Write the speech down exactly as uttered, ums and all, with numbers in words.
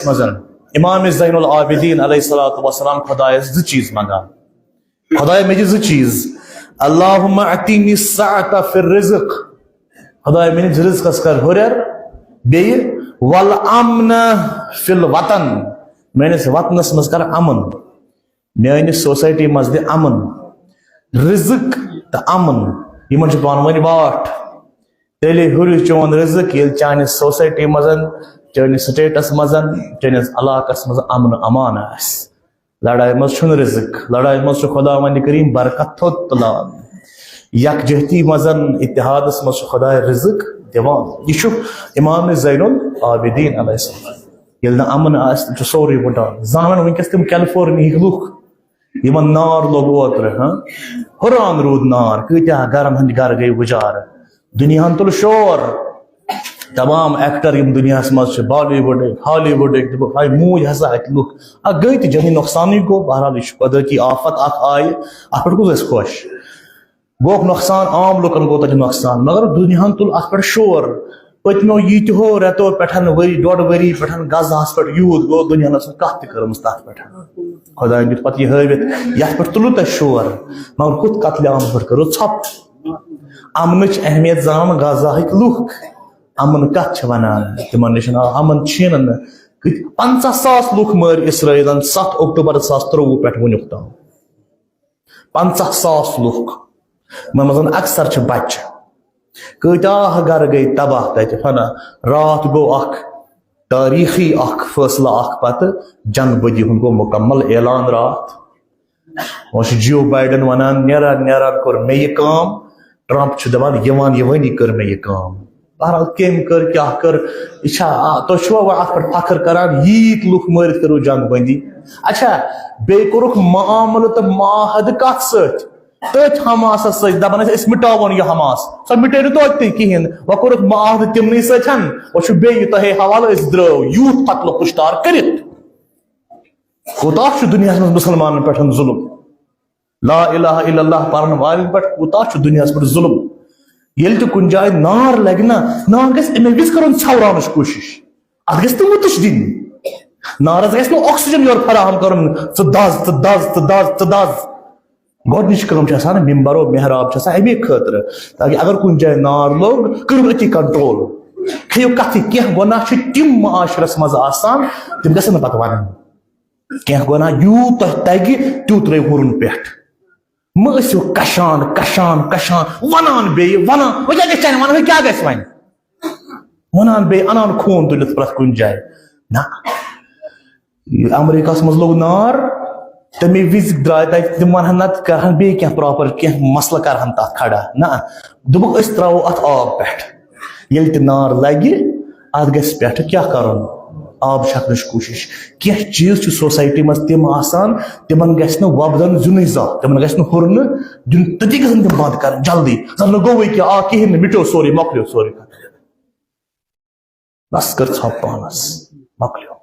منٛز امام زین العابدین علیہ الصلوۃ والسلام خدایس زٕ چیٖز منٛگان۔ خدایا، مےٚ دِ زٕ چیٖز۔ اللہم اعطینی السعۃ فی الرزق۔ خدایا، میٲنِس رزقس کر ہُرٮ۪ر۔ بیٚیہِ والامن فی الوطن۔ میٲنِس وطنس منٛز کر امن۔ میٲنِس سوسایٹی منٛز دِ امن۔ رزق تہٕ امن، یِمن چھُ پانہٕ ؤنۍ واٹھ۔ تیٚلے ہُرِ چون رزق، ییٚلہِ چانہِ سوسایٹی منٛز، چٲنِس سٹیٹس منٛز، چٲنِس علاقس منٛز امن امان آسہِ۔ لڑایہِ منٛز چھُنہٕ رزق، لڑایہِ منٛز چھُ خداوند کریم برکت تھوٚد تُلان۔ یکجہتی منٛز، اتحادس منٛز چھُ خداے رزق دِوان۔ یہِ چھُ امام زین العابدین علیہ السلام۔ ییٚلہِ نہٕ امن آسہِ، تیٚلہِ چھُ سورُے وٕڈان۔ زانن وٕنکیٚس تِم کیلیفورنیاہٕکۍ لُکھ، یِمن نار لوٚگ اوترٕ، ہاں؟ ہُران روٗد نار، کۭتیاہ گرن ہٕنٛدۍ گرٕ گٔے وُجارٕ۔ دُنیاہن تُل شور۔ تمام ایکٹر یِم دُنیاہس منٛز چھِ، بالی وُڈٕکۍ، ہالی وُڈٕکۍ، دوٚپُکھ، ہاے موٗدۍ ہسا اَتہِ لُکھ۔ اَکھ گٔے تہٕ جٲنی نۄقصانٕے گوٚو۔ بہرحال، یہِ چھُ قۄدرتی آفت اکھ آیہِ، اَتھ پٮ۪ٹھ کُس گژھِ خۄش؟ گوٚکھ نۄقصان، عام لُکن گوٚو تَتہِ نۄقصان، مگر دُنیاہن تُل اَتھ پٮ۪ٹھ شور۔ پٔتمیو ییٖتیو رٮ۪تو پٮ۪ٹھ، ؤری، ڈۄڈ ؤری پٮ۪ٹھ غزہس پٮ۪ٹھ یوٗت گوٚو، دُنیاہن ٲس نہٕ کَتھ تہِ کٔرمٕژ تَتھ پٮ۪ٹھ۔ خۄدایَن دیُت پَتہٕ یہِ ہٲوِتھ، یَتھ پٮ۪ٹھ تُلُو تۄہہِ شور، مگر ہُتھ قتلِ عامس پٮ۪ٹھ کٔرٕو ژھۄپہٕ۔ امنٕچ اہمیت زانن غزہٕکۍ لُکھ۔ امن کتھ چھِ ونان؟ تِمن نِش آو امن چھینہٕ۔ پنژاہ ساس لُکھ مٲرۍ اسرائیلن ستھ اکتوبر زٕ ساس ترٛۆوُہ پٮ۪ٹھ وُنیُک تام۔ پنژاہ ساس لُکھ، یِمن منٛز اکثر چھِ بچہِ۔ کۭتیاہ گرٕ گٔے تباہ تتہِ۔ فنا راتھ گوٚو اکھ تٲریٖخی اکھ فٲصلہٕ اکھ، پتہٕ جنگ بندی ہُنٛد گوٚو مکمل اعلان راتھ۔ وۄنۍ چھُ جیو بایڈن ونان، نیران نیران کوٚر مےٚ یہِ کٲم۔ ٹرمپ چھُ دپان، یِوان یِوانی کٔر مےٚ یہِ کٲم۔ بہرحال، کٔمۍ کٔر، کیٛاہ کٔر، یہِ چھا، آ، تُہۍ چھِوا وۄنۍ اتھ پٮ۪ٹھ فخر کران؟ ییٖتۍ لُکھ مٲرِتھ کٔرٕو جنگ بندی۔ اچھا، بیٚیہِ کوٚرُکھ معاملہٕ تہٕ معاہدٕ کتھ سۭتۍ؟ تٔتھۍ حماسس سۭتۍ، دپان ٲسۍ، أسۍ مٹاوون یہِ حماس۔ سۄ مٹے نہٕ توتہِ تہِ کِہیٖنۍ۔ وۄنۍ کوٚرُکھ معاہدٕ تِمنٕے سۭتۍ، وۄنۍ چھُ بیٚیہِ تۄہے حوالہٕ، أسۍ درٛاو یوٗت قتل و کُشتار کٔرِتھ۔ کوٗتاہ چھُ دُنیاہَس منٛز مُسلمانَن پٮ۪ٹھ ظُلُم؟ لا الہ الا اللہ پَرَن والٮ۪ن پٮ۪ٹھ کوٗتاہ چھُ دُنیاہَس پٮ۪ٹھ ظُلُم؟ ییٚلہِ تہِ کُنہِ جایہِ نار لَگہِ نا، نار گژھِ اَمے وِزِ کَرُن ژھٮ۪وراونٕچ کوٗشِش۔ اَتھ گژھِ نہٕ مُتٕچ دِنۍ۔ نارَس گژھِ نہٕ oxygen یورٕ فراہم کَرُن، ژٕ دَز، ژٕ دَز، ژٕ دَز، ژٕ دَز۔ گۄڈٕنِچ کٲم چھِ آسان مِمبر و محراب چھِ آسان اَمے خٲطرٕ، تاکہِ اگر کُنہِ جایہِ نار لوٚگ، کٔرِو أتی control۔ کھیٚیِو کَتھٕے، کینٛہہ گۄناہ چھِ تِم معاشرَس منٛز آسان، تِم گژھن نہٕ پَتہٕ وَنٕنۍ۔ کینٛہہ گۄناہ یوٗت تۄہہِ تَگہِ، تیوٗت ترٲیِو ہُرُن پٮ۪ٹھ۔ مہٕ ٲسِو کَشان، کَشان، کَشان، وَنان بیٚیہِ، وَنان، وۄنۍ کیٛاہ گژھِ چانہِ وَنہٕ؟ وۄنۍ کیٛاہ گژھِ وۄنۍ؟ وَنان بیٚیہِ، اَنان خوٗن تُلِتھ پرٛٮ۪تھ کُنہِ جایہِ۔ نہ۔ یہِ امریکہس منٛز لوٚگ نار، تَمے وِزِ درٛاے تَتہِ تِم وَنہٕ ہن نَتہٕ کَرٕ ہن بیٚیہِ کینٛہہ proper، کینٛہہ مسلہٕ کَرٕ ہن تَتھ کھڑا۔ نہ، دوٚپُکھ، أسۍ ترٛاوو اَتھ آب پٮ۪ٹھ۔ ییٚلہِ تہِ نار لَگہِ، اَتھ گژھِ پٮ۪ٹھٕ کیٛاہ کَرُن؟ آب چھَکنٕچ کوٗشِش۔ کینٛہہ چیٖز چھِ society منٛز تِم آسان، تِمن گژھِ نہٕ وۄپدَن زیُنٕے زانٛہہ، تِمن گژھِ نہٕ ہُرنہٕ دیُن، تٔتی گژھن تِم بنٛد کَرٕنۍ جلدی۔ زَن نہٕ گوٚوُے کینٛہہ، آ، کِہیٖنۍ نہٕ، مِٹیو سورُے، مۄکلیو سورُے۔ بس کٔر ژھۄپ پانَس، مۄکلیو۔